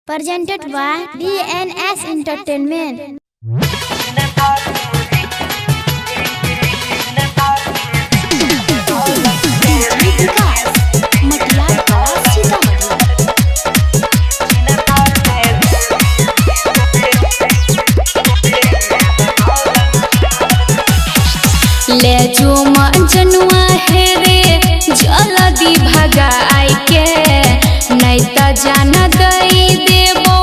Presented by DNS Entertainment. ले जो मजनुआ हे रे जल्दी भगाई के, नहीं त जान दई देबो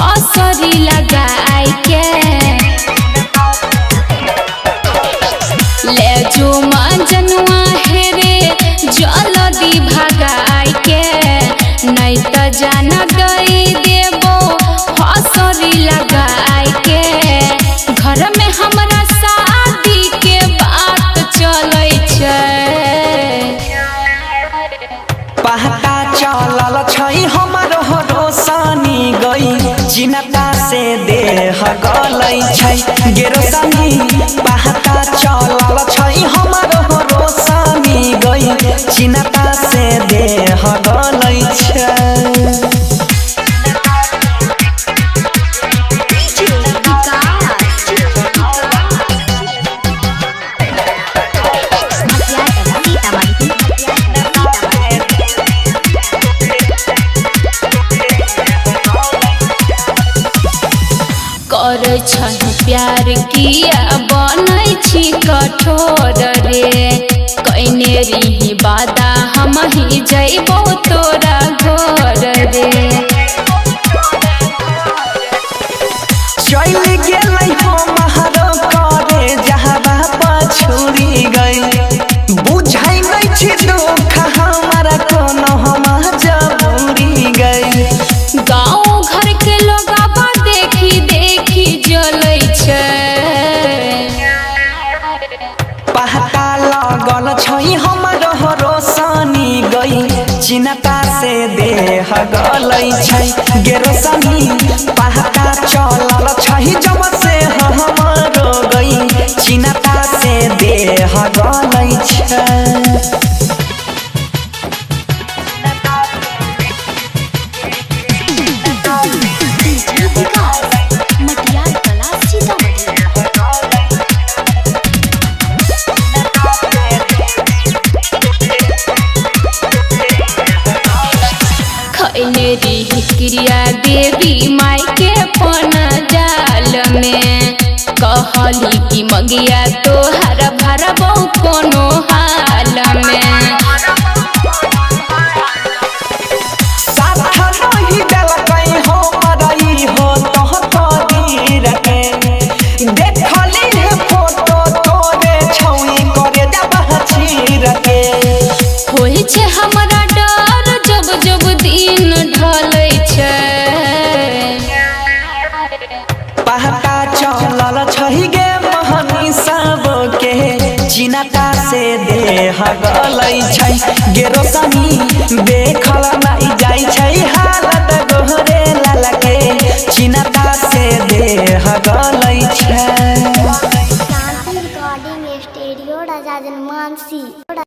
असरी लगाई के। ले जो मजनुआ हे रे जल्दी भगाई के, नहीं त जान दई देबो असरी लगाई के। घर में हमरा शादी के बात चलै छै। पहता चलल छै हमर रोशनी गई, चिन्ता से देह गलै छै गे रोशनी। पहता चलल छै हमर रोशनी गई, चिन्ता से देह गलै छै। करै छही प्यार किया बनै छी कठोर रे, कैने रही वादा हम ही जइबो तोरा घर रे। चल गेलै हमर करे जहबा पछुरी गई, बुझै नै छी दुख हमरा कोनो हम जबूरी गई। गाँव घर के लोगबा देखी देखी जलै छै। पहता लगल छै हमर रोशनी गई, चिन्ता से देह गलै छै गे रोशनी। पहता चलल छै जब से हमर गई, चिन्ता से देह गलै छै। खैने रही क्रिया देवी माई के पन जाल में, कहली कि मंगिया तोहर भरबो कोनो हाल में। साथ नहीं देलकै हमर ई हो तोह तोरीर के, देखली हे फोटो तोरे छौई करे जब चीर के। होइ छै हमरा डर जब जब दिन ढलै छै। पहता चलल छै गे महनी सबके, चिन्ता से देह गलै छै गे रोशनी। देखल ना